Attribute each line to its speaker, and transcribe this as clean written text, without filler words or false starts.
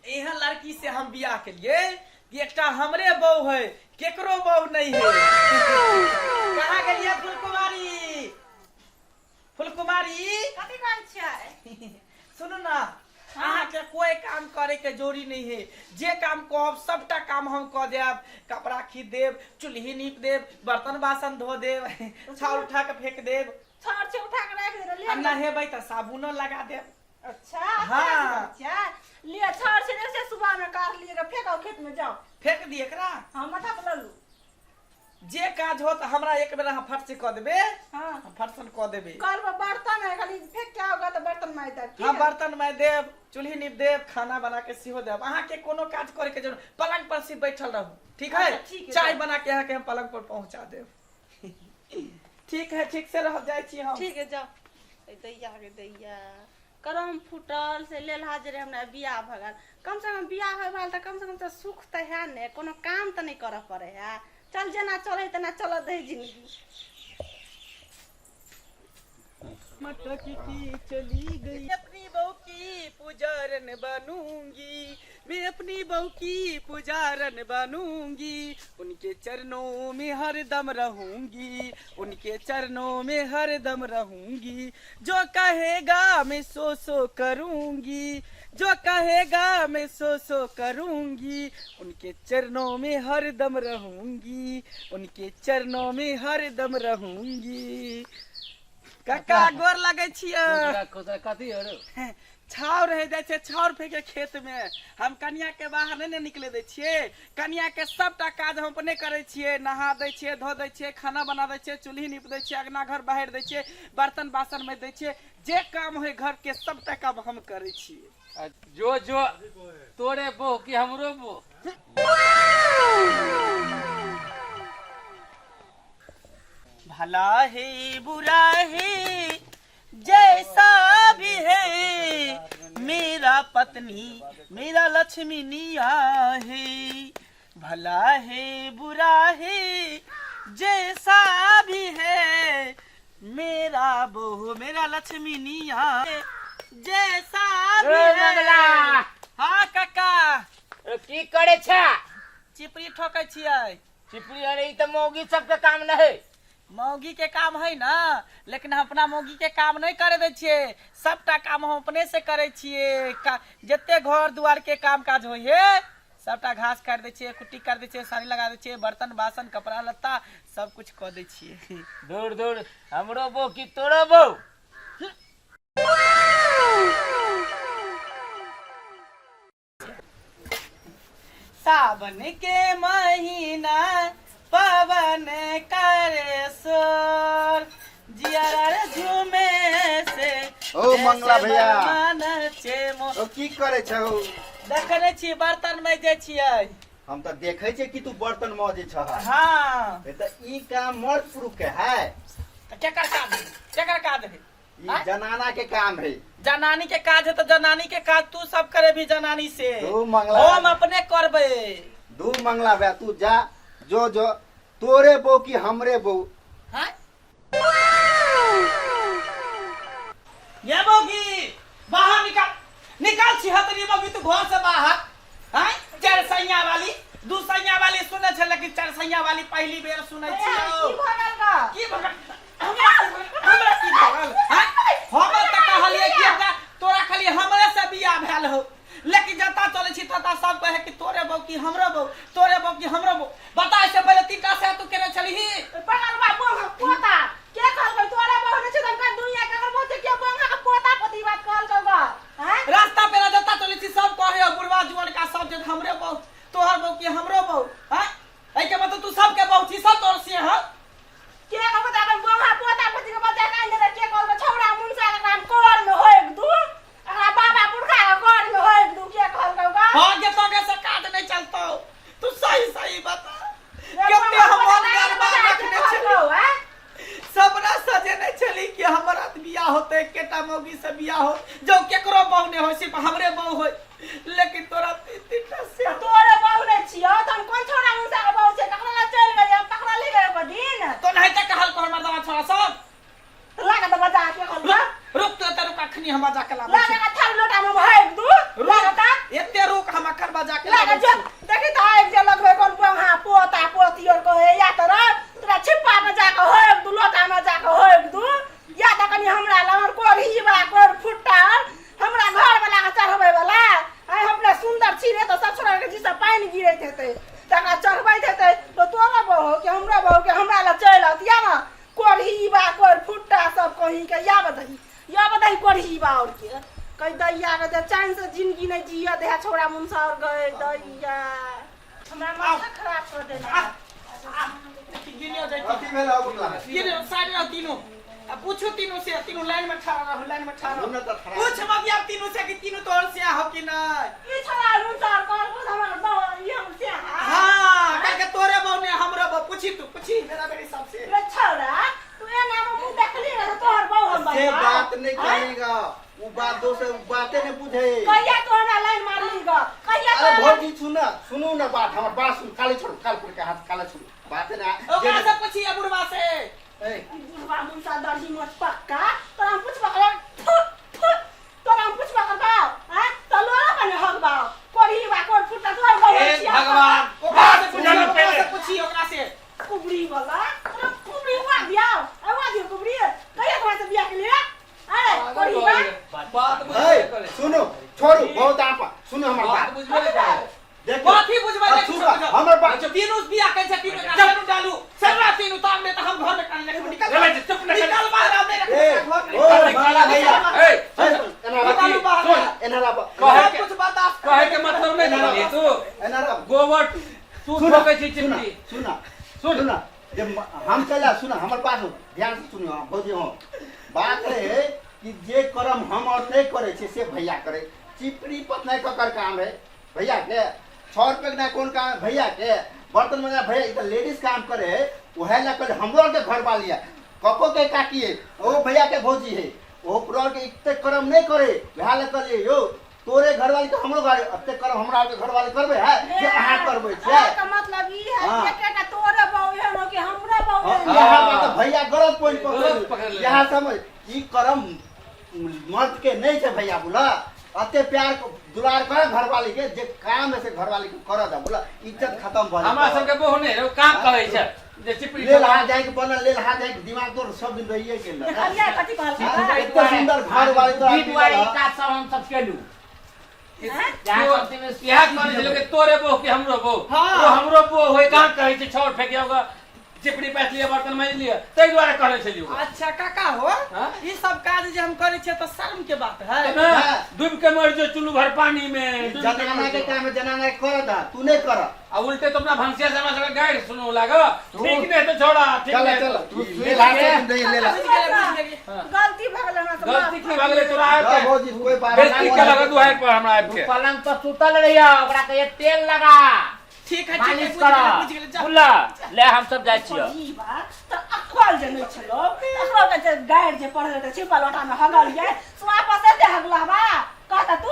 Speaker 1: एहन लड़की से हम बियाह केलिए कि एकटा हमरे बहू है, केकरो बहू नहीं है। कहाँ गेलिए फुलकुमारी? फुलकुमारी
Speaker 2: कथी कहै छियै?
Speaker 1: सुनू ना, अहाँके कोई काम करे के जरूरी नहीं है। जे काम कहब सबटा काम हम कऽ देब। कपड़ा खींच देब, चूल्ही नीप देब, बर्तन बासन धो देब, छाउर उठा के फेंक देब।
Speaker 2: छाउर छै उठा के राखि देब।
Speaker 1: आ नहेबै तऽ साबुनो लगा देब।
Speaker 2: अच्छा।
Speaker 1: हाँ।
Speaker 2: अच्छा लिअ, छाउर छै से सुबह में काट लिअ, फेंकाओ खेत में जाओ।
Speaker 1: फेंक दिए एकरा?
Speaker 2: हाँ, माथा पर लऽ लू।
Speaker 1: जे काज होत हमरा एक बेर अहाँ फट से कऽ देबे।
Speaker 2: हाँ।
Speaker 1: हम फट सन कऽ देबे।
Speaker 2: कल पर बर्तन है, खाली फेंक के आओगा तऽ बर्तन मारि देब।
Speaker 1: हाँ, बर्तन मारि देब, चूल्ही नीप देब, खाना बना के सेहो देब। अहाँ के कोनो काज करे के जरूरत, पलंग पर सिर्फ बैठल रहू, ठीक है?
Speaker 2: अच्छा, ठीक है,
Speaker 1: चाय
Speaker 2: जाओ।
Speaker 1: बना के अहाँ के हम पलंग पर पहुंचा देब। ठीक है, ठीक से रह जाइ छी हम।
Speaker 2: ठीक है, जाओ। ए दैया गे दैया, करम फूटल से लेल हाजिर हमरा बियाह भऽ गेल। कम से कम बियाह होय भेल तऽ कम से कम तऽ सुख तऽ है ने, कोनो काम तऽ नहि करऽ पड़े है। चल जेना चले तेना चलऽ दे जिंदगी।
Speaker 1: मटक की चली गई। अपनी बहू की पुजारन बनूंगी, मैं अपनी बहू की पुजारन बनूंगी, उनके चरणों में हर दम रहूंगी, उनके चरणों में हर दम रहूंगी। जो कहेगा मैं सो सो करूंगी, जो कहेगा मैं सो सो करूंगी, उनके चरणों में हर दम रहूंगी, उनके चरणों में हर दम रहूंगी। काका गोर लगै छियै।
Speaker 3: खुश रह, कथी हो रे?
Speaker 1: छाउर रहि जाइ छै, छाउर फेंके खेत में। हम कनिया के बाहर नहि ने निकले दै छियै। कनिया के सबटा काज हम अपने करै छियै। नहा दै छियै, धो दै छियै, खाना बना दै छियै, चूल्ही नीप दै छियै, अंगना घर बहारि दै छियै, बर्तन बासन माजि दै छियै। जे काम होइ घर के सबटा काम हम करै छियै।
Speaker 3: जो जो तोरे बहू की हमरो बहू।
Speaker 1: भला है बुरा है जैसा भी है, मेरा पत्नी मेरा लक्ष्मी निया है। भला है बुरा है जैसा भी है, मेरा बहू मेरा लक्ष्मी निया है, जैसा भी
Speaker 3: ए,
Speaker 1: है।
Speaker 3: मंगला।
Speaker 1: हाँ काका।
Speaker 3: ए, की करे छा?
Speaker 1: चिपरी ठोकै छियै।
Speaker 3: चिपरी? अरे ई तऽ मौगी सबके काम न है।
Speaker 1: मौगी के काम है ना, लेकिन हम अपना मौगी के काम नहीं करे दै छियै। सबटा काम हम अपने से करे छियै। जते घर दुआर के काम काज होइ है सबटा घास काटि दै छियै, कुट्टी काटि दै छियै, सानी लगा दै छियै, बर्तन बासन कपड़ा लत्ता सब कुछ कऽ दै छियै।
Speaker 3: दूर दूर, हमरो बहू की तोरो बहू?
Speaker 1: सावन के महीना पवन करे शोर, जियरा रे झूमे से
Speaker 4: ओ मंगला भैया।
Speaker 1: भैया
Speaker 4: ओ की करे छौ?
Speaker 1: देखने छी बर्तन में जे छियै।
Speaker 4: हम तऽ देखै छियै कि तू बर्तन मजै छह।
Speaker 1: हाँ।
Speaker 4: ए तऽ ई काम मर्द पुरुष के है।
Speaker 1: तऽ केकर काज है? केकर काज है?
Speaker 4: ई जनाना के काम है।
Speaker 1: जनानी के काज है तऽ जनानी के काज तू सब करे भी जनानी से।
Speaker 4: तू मंगला।
Speaker 1: हम अपने करबै।
Speaker 4: दू मंगला भैया, तू जा जो जो तोरे बहू की हमरे बहू।
Speaker 1: हाँ? ये बौगी बाहर निकाल, निकाल छिहत्तरी बौगी तू घर से बाहर। हैं चार सैया वाली दू सैया वाली सुने छे, लेकिन चार सैया वाली पहली बेर सुने छियो।
Speaker 2: की भऽ गेल गा?
Speaker 1: की भऽ गेल? हमरा की भऽ गेल? हमरा की भऽ गेल? हैं? हम तऽ कहलियै कि हमरा तोरा खाली हमरे से बियाह भेल हो, लेकिन जतऽ चलै छी ततऽ सब कहे कि तोरे बहू की हमरो बहू, तोरे बहू की हमरो बहू। बता, इससे पहले तीन टा से तू केने छलही?
Speaker 2: बगल बा बौआ पोता के कहलकै तोरे बहू नै छै त हम दुनिया के बहू छै के बौआ के पोता पोती बात कहलकै गा? हैं?
Speaker 1: रास्ता पे जतऽ चलै छी सब कहे बुढ़वा जुआन का सब जे हमरे बहू, तोहर बहू की हमरो बहू। हैं एहि के मतलब तू सबके बहू छी, सब तोर से हँ?
Speaker 2: के कहबो त अपन बौआ पोता पोती के बच्चा काइन दे के कहलकै छौड़ा मुनसा के नाम कोर में होइक दू, एकरा बाबा पुरखा के कोर में होइक दू के कहलकै गा?
Speaker 1: हाँ गे तो गे से काज नहीं चलतो। तू सही सही बता, कते हम मन गरमा रखने छली, सबरा सजेने छली कि हमरा बियाह होते एकेटा मौगी से बियाह हो, जो केकरो बहू नहीं हो, सिर्फ हमरे बहू हो, लेकिन तोरा तीन तीन टा से।
Speaker 2: तोरे बहू नै छियौ त हम कोन छौड़ा मुनसा के बहू छै? ककरा लग चलि गेलियै हम पकड़ल गेलै ओकर दिन।
Speaker 1: तो नहीं त कहल को हमर दवा छोड़ा सब
Speaker 2: लागत बजा के कहलकै।
Speaker 1: रुक, रुक तू। अखनी हम बजा के लाबै
Speaker 2: लगा
Speaker 1: छी।
Speaker 2: के थारी लोटा में भाग दू। लगा
Speaker 1: एते रुक, हम अखन बजा के
Speaker 2: लगा
Speaker 1: लाबै
Speaker 2: जो
Speaker 1: छी।
Speaker 2: देखी त आबि जे लगबै कोन पंखा पोता पोती और कहे या त रह तोरा छिप्पा में जाके होइब दू, लोटा में जाके होइब दू। या त कनी हमरा लग कोढ़ी बा कोढ़ फुट्टा हमरा घर वाला के चढ़बै वाला। आइ हम अपना सुंदर छी रे त सब छोरा के जी से पानि गिरैत हेतै, तकरा चढ़बैत हेतै त तोरा बहू के हमरा बहू के हमरा लग चलि औत। या न कोढ़ी बा कोढ़ फुट्टा सब कहीं के या बदही या बदही कोढ़ी बा और के कही दैया के चैन से जिंदगी नहीं जिया दे छोरा मुनसा और गए दैया हमरा माथा खराब कर देला।
Speaker 1: गिनियो जाइ।
Speaker 4: कथी भेल हौ बुकला?
Speaker 1: गिनियो साइड रहो तीनों। आ पूछू तीनों से, तीनों लाइन में ठाड़ा रहो, लाइन में ठाड़ा
Speaker 4: हम
Speaker 1: रहो।
Speaker 4: न तऽ खराब।
Speaker 1: पूछ मगिया तीनों से कि तीनों तोर से हो कि नहीं।
Speaker 2: ई छोरा मुनसा और कहल कुछ हमर बहू ई हम से हा।
Speaker 1: हाँ, काहे तोरे बहू ने हमरो बहू। पूछी तू, पूछी मेरा मेरी सबसे।
Speaker 2: रे छोरा तू एना में मुंह देखली रे तोहर बहू हम
Speaker 4: से
Speaker 2: बनबा।
Speaker 4: बात नहीं करेगा उ बात, दोसर उ बाते नहीं बुझे।
Speaker 2: कहिया तू हमरा लाइन मारली ग? कहिया
Speaker 4: अरे
Speaker 2: तू
Speaker 4: भौजी सुन, सुनू ना बात, हमर बात सुन। खाली छोड़ू, काल पर के हाथ काले छोड़ू, बात ना।
Speaker 1: ओकरा से पूछी आ बुढ़वा से।
Speaker 4: ए
Speaker 2: बुढ़वा मुनसा दर्जी मत पक्का तोरा हम पूछबा कर थु थु तोरा हम पूछबा कर बाव हां त लोरा बने हक बाव कोढ़ी बा कोढ़ फुटा तोहर बहू
Speaker 3: हे
Speaker 2: छिया।
Speaker 3: भगवान।
Speaker 1: ओकरा से पूछी,
Speaker 3: सुनल
Speaker 1: ओकरा
Speaker 3: पहिले।
Speaker 1: से पूछी, ओकरा से।
Speaker 2: कुबड़ी वाला तोरा कुबड़ी हुआ दिया हुआ दियो कुबड़ी। कहिया तोरा से बियाह के लिए? अरे कोढ़ी बा
Speaker 5: बात बुझबे
Speaker 4: ए
Speaker 5: करे।
Speaker 4: सुनो, छोड़ू बहुत आपा, सुनो हमर
Speaker 5: बात
Speaker 4: बात।
Speaker 5: बुझबे करे।
Speaker 4: देखियो।
Speaker 1: कथी बुझबै?
Speaker 4: अब सुनो हमर बात।
Speaker 1: तीनों बियाह कैसे छै? तीनों एकरा सेनु डालू सेनुरा तीनों ताम में त हम घर में कान लेके निकल।
Speaker 3: रे भाई, चुप न कर।
Speaker 1: निकल बाहर, हम नहीं
Speaker 4: ए
Speaker 1: रखबै घर में।
Speaker 4: ओ बाला भैया।
Speaker 5: ए,
Speaker 4: ए, एना रह,
Speaker 1: निकालू बाहर।
Speaker 5: सुन।
Speaker 4: एना रह,
Speaker 5: कहे
Speaker 1: सब कुछ बर्दाश्त
Speaker 5: कहे के मतलब नहीं जानली तू।
Speaker 4: एना रह।
Speaker 5: गोबर तू
Speaker 4: सुना,
Speaker 5: ठोकै छी
Speaker 4: सुना,
Speaker 5: चिमटी।
Speaker 4: सुना,
Speaker 5: सुन।
Speaker 4: सुना, जब हम चला सुना हमर पास ध्यान से सुनियो। हाँ, भौजी हो बात है कि जे करम हम और नहीं करे छे से भैया करे। चिपड़ी पतनाई ककर काम है भैया के, छड़ फेंकना कोन काम है भैया के, बर्तन मजना भैया, ई त लेडीज काम करे है। वह ला कर हमरो के घर वाली है, कको के काकी है, ओ भैया के भौजी है, ओ पुरा के इतने करम नहीं करे। वह ला कर यो तोरे घर वाली के हमरो घर अते करम हमरा के घर वाली करबे है जे अहाँ करबे छै।
Speaker 2: अहाँके मतलब ई है
Speaker 4: हाँ।
Speaker 2: कि एकेटा तोरे बहू एहन हो कि हमरा बहू
Speaker 4: हाँ,
Speaker 2: एहन हो।
Speaker 4: यहाँ बात भैया गलत पॉइंट
Speaker 5: गलत
Speaker 4: पकड़
Speaker 5: पकड़ लेलक।
Speaker 4: यहाँ समझ ई करम मर्द के नहीं छै भैया। बोला अते प्यार दुलार कर घरवाली के, जे काम है से घरवाली के कर दे। बोला इज्जत खत्म भ
Speaker 5: हमरा सबके बहु नहि रहौ, काम कहै छै जे चिपड़ी
Speaker 4: लेल हाथ जाए के बनल, लेल हाथ जाए के दिमाग तोर सब दिन रहिए गेल।
Speaker 2: देखलियै कथी कहलकै?
Speaker 4: हाँ, एते सुंदर घर वाली तोरा
Speaker 3: गीत वाली
Speaker 4: मिलल।
Speaker 3: काज सब हम सब केलू।
Speaker 5: इएह कहने छलै कि तोरे बहु कि हमरो बहु।
Speaker 1: हाँ।
Speaker 5: ओ हमरो बहु होय कहाँ कहै छै छाउर फेंक होगा, चिपड़ी पैस लिअ, बर्तन माजि लिअ, ताहि दुआरे कहने छलियै ओकरा।
Speaker 1: अच्छा काका हो।
Speaker 5: हाँ?
Speaker 1: ई सब काज जे हम करै छियै तऽ शर्म के बात है।
Speaker 5: तऽ ने,
Speaker 4: हाँ।
Speaker 5: डूबि के मरि जो चुल्लू भर पानी में, डूबि के
Speaker 4: जनाना
Speaker 5: मरि
Speaker 4: के
Speaker 5: जो।
Speaker 4: काम है, जनाना के कर दा, तू नहीं कर।
Speaker 5: आ उल्टे तो अपना भंसिया से हमरा सबके गारि सुनू लाग। ठीक नहीं तो छोड़ा, ठीक
Speaker 4: चल
Speaker 5: नहीं।
Speaker 4: चल
Speaker 5: तू
Speaker 4: ले ला नहीं ले ला।
Speaker 1: बुझि गेलियै, बुझि गेलियै।
Speaker 2: गलती भऽ गेलै हमरा से।
Speaker 5: गलती की भऽ गेलै तोरा आबि
Speaker 4: जा
Speaker 5: के?
Speaker 4: भौजी कोई बात
Speaker 5: बेइज्जती
Speaker 4: नहीं।
Speaker 5: केलक दुआरि पर हमरा आबि
Speaker 3: तू
Speaker 5: के।
Speaker 3: पलंग पर सुतल रहिया, ओकरा कहिए तेल लगा,
Speaker 1: ठीक है, ठीक है,
Speaker 3: मालिश
Speaker 1: बुझि
Speaker 3: कर।
Speaker 1: गेलियै, बुझि गेलियै, जा।
Speaker 3: बुझल ले हम सब जाइ छियो।
Speaker 2: ई बात तऽ अकल जे नहि छलो, अकल के जे गारि जे पढ़ल तऽ छिपल लोटा में हगल ये से वापस एते हगला बा कहता तू